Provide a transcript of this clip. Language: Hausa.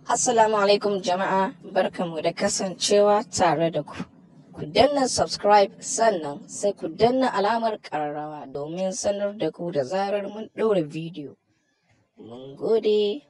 Assalamu alaikum jama'a, barkanmu da kasancewa tare da ku. Ku danna subscribe sannan sai ku danna alamar ƙararrawa domin sanar da ku da zarar mun ɗora bidiyo. Mun gode.